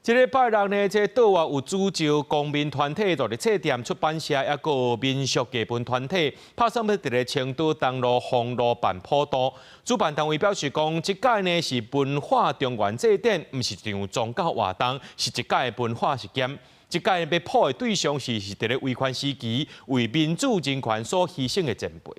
這禮拜六呢，這島外有組織公民團體、獨立冊店、出版社，抑閣民俗藝文團體，拍算欲佇咧青島東路封路辦普渡。主辦單位表示講，這擺呢是文化中元祭典，毋是一場宗教活動，是一擺文化實驗。這擺欲普的對象是佇咧威權時期為民主人權所犧牲的前輩。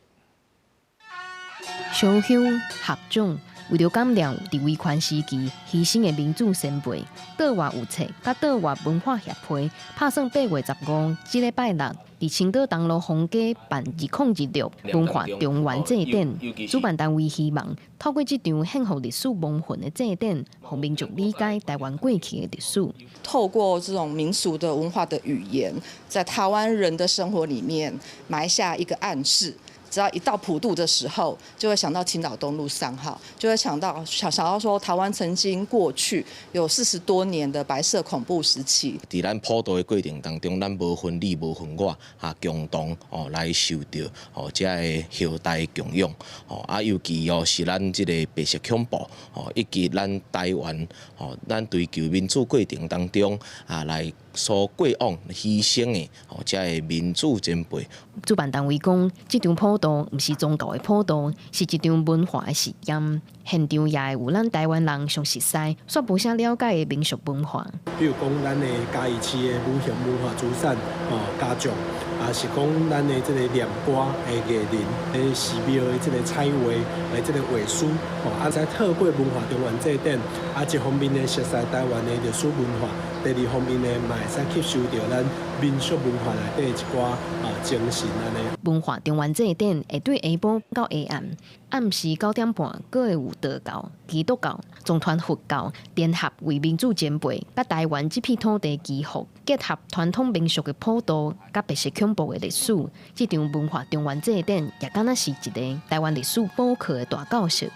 燒香合掌，為著感念佇威權時期犧牲的民主先輩，島外有冊佮島外文化協會拍算8月15，這禮拜六，佇青島東路封街辦2026文化中元祭典。主辦單位希望透過這場獻予歷史亡魂的祭典，予民眾理解台灣過去的歷史。透過這種民俗的文化的語言，在台灣人的生活裡面埋下一個暗示。只要一到普渡的時候，就會想到青島東路3號，就會想到想到說台灣曾經過去有40多年的白色恐怖時期。佇咱普渡的過程當中，咱無分你無分我，哈，共同哦來受著哦這个後代供養哦啊，尤其哦是咱這個白色恐怖哦，以及咱台灣哦，咱追求民主過程當中啊來所過往犧牲的哦這个民主前輩。主辦單位講，這場普渡毋是宗教的普渡，是一場文化的實驗。現場也會有咱台灣人上熟悉、煞無啥了解的民俗文化。比如講，咱的嘉義市的無形文化資產哦，家族，抑是講咱的這个念歌的藝人，寺廟的這个彩畫的這个畫師，哦，啊，再透過文化中元祭典，啊，一方面呢熟悉台灣的歷史文化，第二方面呢嘛會使吸收著咱民俗文化內底一寡啊精神按呢。文化中元祭典會對下晡到下暗，暗時9點半，閣會有道教、基督教、藏傳佛教聯合為民主前輩，佮台灣這片土地祈福，結合傳統民俗的普渡，佮白色恐怖的歷史，這場文化中元祭典也敢若是一個台灣歷史補課的大教室。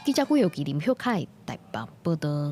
記者古有記林旭凱台北報導。